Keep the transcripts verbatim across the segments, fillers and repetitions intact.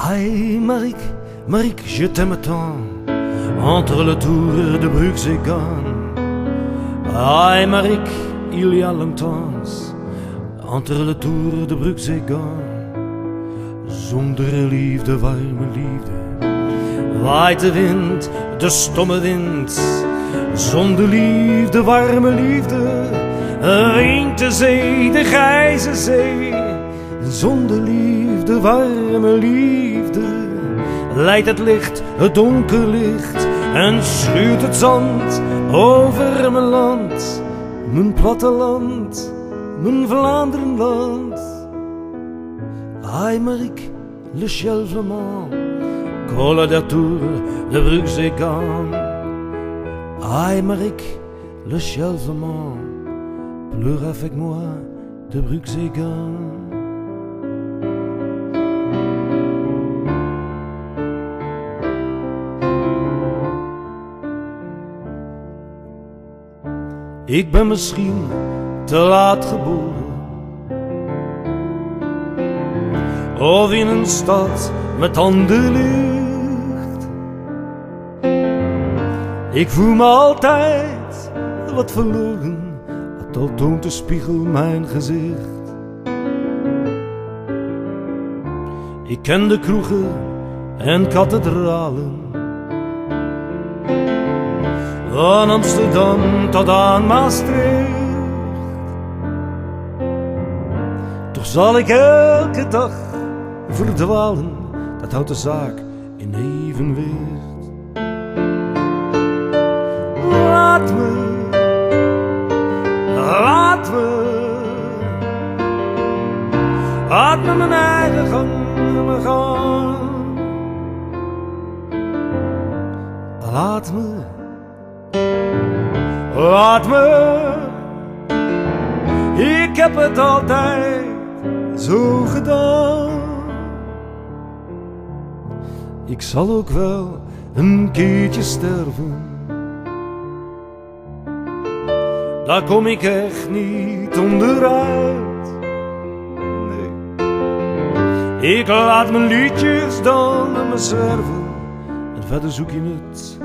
Aïe Marique, Marique, je t'aime tant. Entre les tours de Bruges et Gand. Aïe Marique, il y a longtemps. Entre les tours de Bruges et Gand. Zonder liefde, warme liefde, waait de wind, de stomme wind. Zonder liefde, warme liefde, weent de zee, de grijze zee. Zonder liefde, warme liefde, leit het licht, het donker licht, en schuurt het zand over mijn land, mijn platteland, mijn Vlaanderenland. Aïe Marique, le ciel flamand, colle des tours de Bruges et Gand. Aïe Marique, le ciel flamand, pleure avec moi de Bruges et Gand. Ik ben misschien te laat geboren, of in een stad met ander licht. Ik voel me altijd wat verloren, ook al toont de spiegel mijn gezicht. Ik ken de kroegen en kathedralen, van Amsterdam tot aan Maastricht. Toch zal ik elke dag verdwalen, dat houdt de zaak in evenwicht. Laat me, laat me, laat me mijn eigen gang maar gaan. Laat me, laat me, ik heb het altijd zo gedaan. Ik zal ook wel een keertje sterven, daar kom ik echt niet onderuit. Nee. Ik laat mijn liedjes dan maar zwerven, en verder zoek je het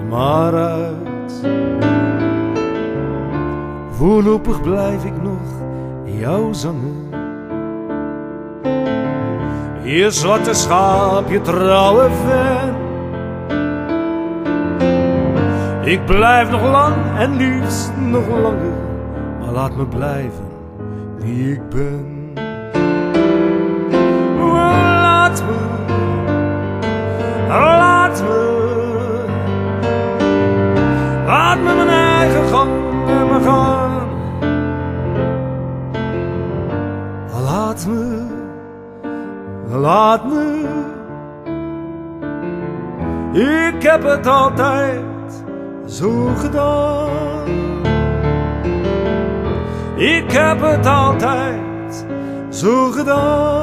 maar uit. Voorlopig blijf ik nog jouw zanger, je zwarte schaap, je trouwe fan. Ik blijf nog lang en liefst nog langer, maar laat me blijven wie ik ben. Laat me, laat me, laat me mijn eigen gang maar gaan. Laat me, laat me, ik heb het altijd zo gedaan. Ik heb het altijd zo gedaan.